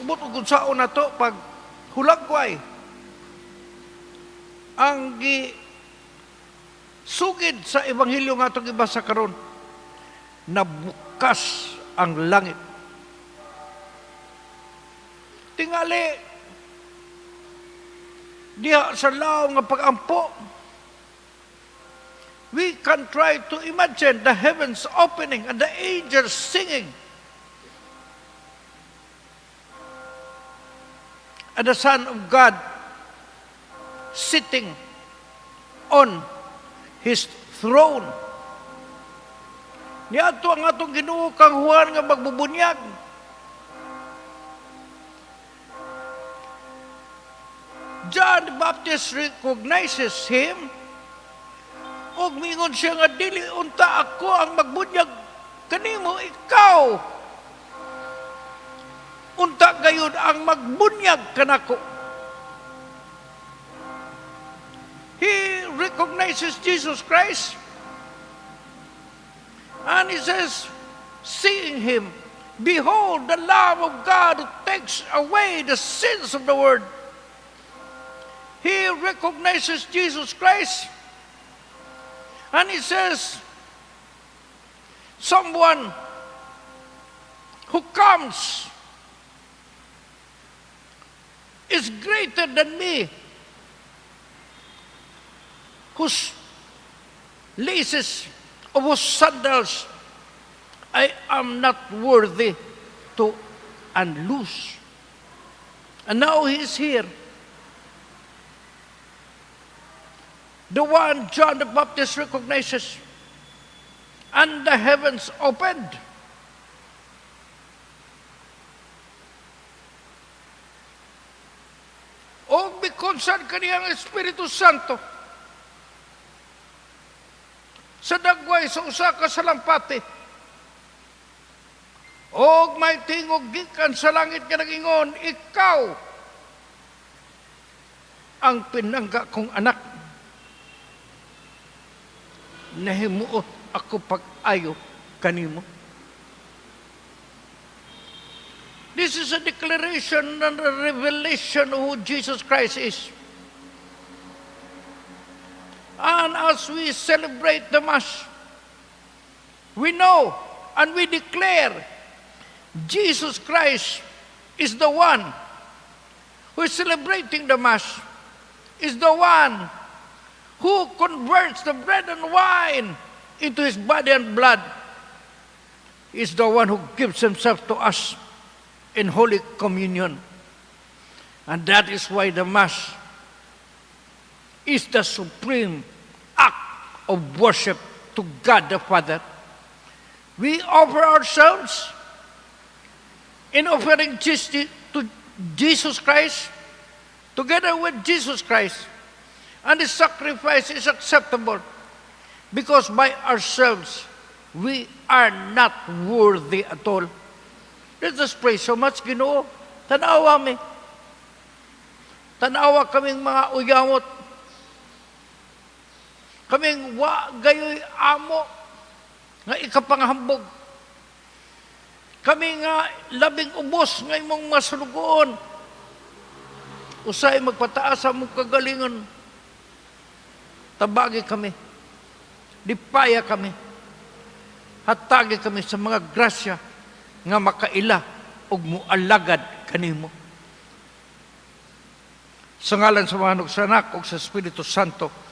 Ubot og unsaon nato pag hulagway ang gi sugid sa ebanghelyo nga atong gibasa karon, nabukas ang langit. Tingali diha sa laom nga pag-ampo, we can try to imagine the heavens opening and the angels singing and the Son of God sitting on His throne. Niadto ang atong Ginoo kang Juan nga magbubunyag. John the Baptist recognizes him ug mingon siya nga dili unta ako ang magbunyag kanimo, ikaw unta gayud ang magbunyag kanako. He recognizes Jesus Christ and he says, seeing him, "Behold the Lamb of God who takes away the sins of the world." He recognizes Jesus Christ and he says, "Someone who comes is greater than me, whose laces of whose sandals I am not worthy to unloose." And now he is here. The one John the Baptist recognizes. And the heavens opened. O mikonsan kaniyang Espiritu Santo sa dagway sa usa ka salampati. Og may tingog gikan sa langit nga nagingon, "Ikaw ang pinangga kong anak. Nahimuot ako pag-ayo kanimo." This is a declaration and a revelation of who Jesus Christ is. And as we celebrate the Mass, we know and we declare Jesus Christ is the one who is celebrating the Mass, is the one who converts the bread and wine into His body and blood, is the one who gives Himself to us in Holy Communion. And that is why the Mass is the supreme act of worship to God the Father. We offer ourselves in offering to Jesus Christ, together with Jesus Christ. And the sacrifice is acceptable because by ourselves we are not worthy at all. Let us pray so much. Ginoo, tanawa mi. Tanawa kaming mga uyamot. Kaming wa gayoy amo nga ikapanghambog. Kami nga labing ubos nga imong masulugoon. Usay magpataas sa among kagalingon. Tabagi kami. Lipaya kami. Hatagi kami sa mga grasya nga makaila ug mualagad kanimo. Sa ngalan sa Amahan ug sa Anak ug sa Espiritu Santo.